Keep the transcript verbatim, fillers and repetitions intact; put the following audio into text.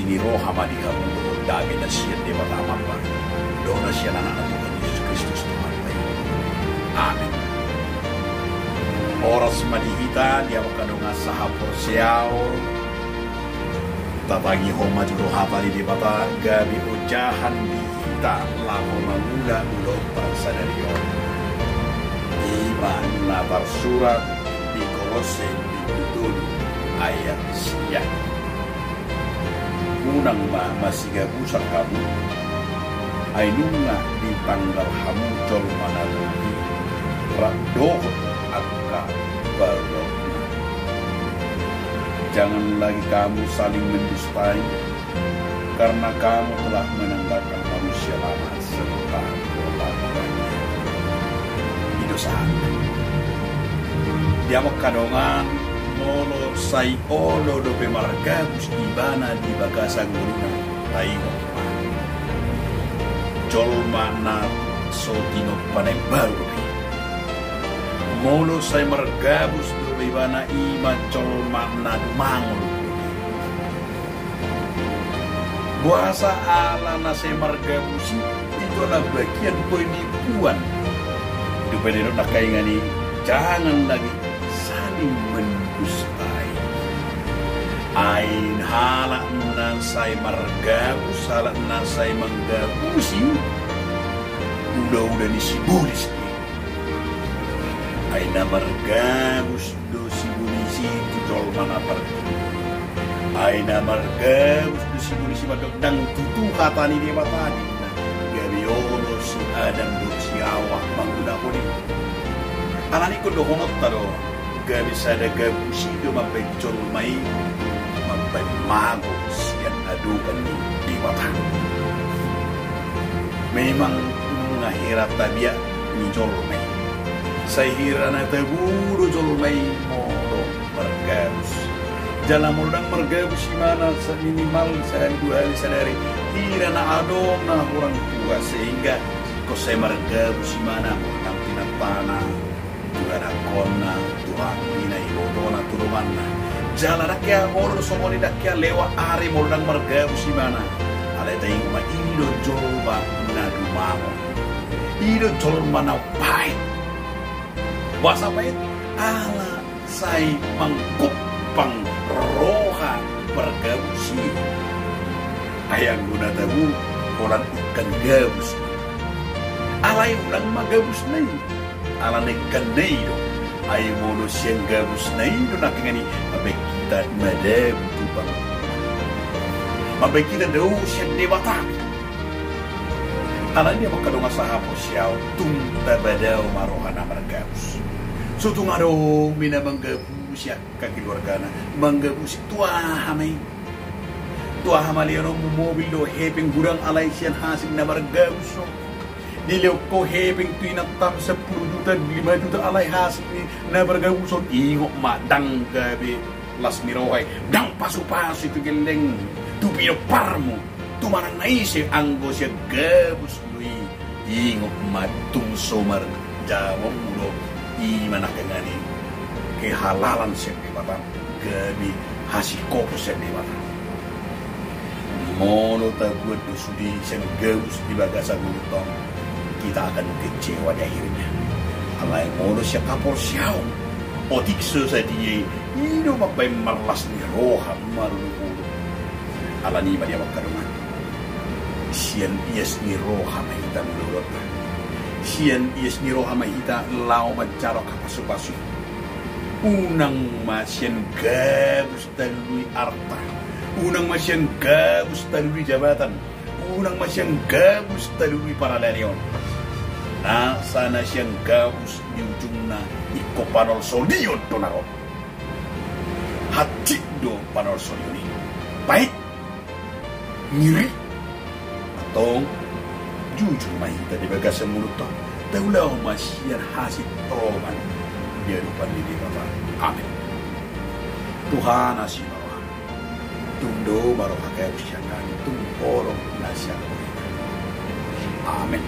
Ni roha ma di hamu dohot dame na sian Debata Amanta dohot na sian Anakna Tuhan Jesus Kristus Tuhanta i. Amen. Horas ma di hita di hamu angka dongan sahaporseaon. Tatangihon ma jolo hata ni Debata gabe ojahan di hita laho mangula ulaonta sadari on. I ma na tarsurat di Kolose bindu tolu ayat sia. Unang ma masigabusan hamu, ai nunga ditanggal hamu jolma na lobi rap dohot angka baruaonna. Jangan lagi kamu saling mendustai, karena kamu telah menanggalkan manusia lama serta kelakuannya. I do sahat. Di hamu angka dongan, molo sai olo dope margabus ibana di bagasan ngoluna, taingot ma, jolma na so tinompa na imbaru dope. Molo sai margabus dope ibana, i ma jolma na dumangol dope. Boasa? Ala na sai margabus i, i do na bagian penipuan. I do pede dok na kaingan i, jangan lagi saling mendustai. Ai halak na sai margabus, halak na sai manggabusi ulaula ni sibolis i. Ai na margabus do sibolis i tu jolma na parjolo. Ai na margabus do sibolis i mandok ndang tutu hata ni Debata ninna. Gabe olo si Adam dohot si Hawa mangulahon i. Alani i ingkon dohononta do, gabe sada gabus i do mambahen jolma i mambahen mago sian adopan ni Debata. Memang nunga hira tabiat ni jolma i. Sai hira na tabo do jolma i molo margabus. Jala molo ndang margabus ibana, sa-, minimal sahali dua hali sadari, hira na adong na hurang puas, sehingga ingkon sai margabus ibana, molo ndang tu inantana, tu anakkonna, tu hambina, ibotona, tu donganna. Jala ndang hea molo songon i, ndang hea lewat ari molo ndang margabus ibana. Alai taingot ma, i do jolma na dumangol. I do jolma na paet. Boasa paet? Ala sai manggompang roha margabus i. Ai anggo na tabo, holan ingkon gabus. Alai unang ma gabusna i. Ala na ingkon na i do. Ai molo sian gabusna i do na kaingan i, mambahen hita madabu tu panguhuman. Mambahen hita dao sian Debata. Alani i, hamu angka dongan sahaporseaon, tung tapadao ma roha na margabus. So tung adong be na manggabusi angka keluargana, manggabusi, tu aha ma i? Tu aha ma lehononmu mobil dohot hepeng godang alai sian hasil na margabus on? Dilehon ho hepeng tu inantam sampulu juta, lima juta alai hasil ni na margabus on, ingot ma, ndang gabe las ni roha i, ndang pasupasu tu gelleng, tu pinomparmu, tu manang na ise anggo sian gabus do i, ingot ma tung so marjamonmu do, i ma na kaingan i kehalalan sian Debata, gabe hasikophon sian Debata. Molo tabuat do sude sian gabus di bagasan ngolunta on, kita akan kecewa di akhirnya. Alai molo sian haporseaon, otik so sadia i, i do mambahen marlas ni roha marolopolop. Alani i ma di hamu angka dongan, sian ias ni roha ma hita mangoloi. Sian ias ni roha ma hita laho manjalo hapasupasu. Unang ma sian gabus talului arta. Unang ma sian gabus talului jabatan. Unang ma sian gabus talului paralealeon. Nasa na sian gabus di ujungna ingkon panolsolion do na ro. Hansit do panolsolion i. Paet. Ngiri. Antong, jujur ma hita di bagasan ngolunta on. Taulahon ma sian hasintongan di adopan ni Debata. Amen. Tuhan, asi ma roham. Tung dao ma roha gabus sian hami, tung holong na sian Ho i. Amen.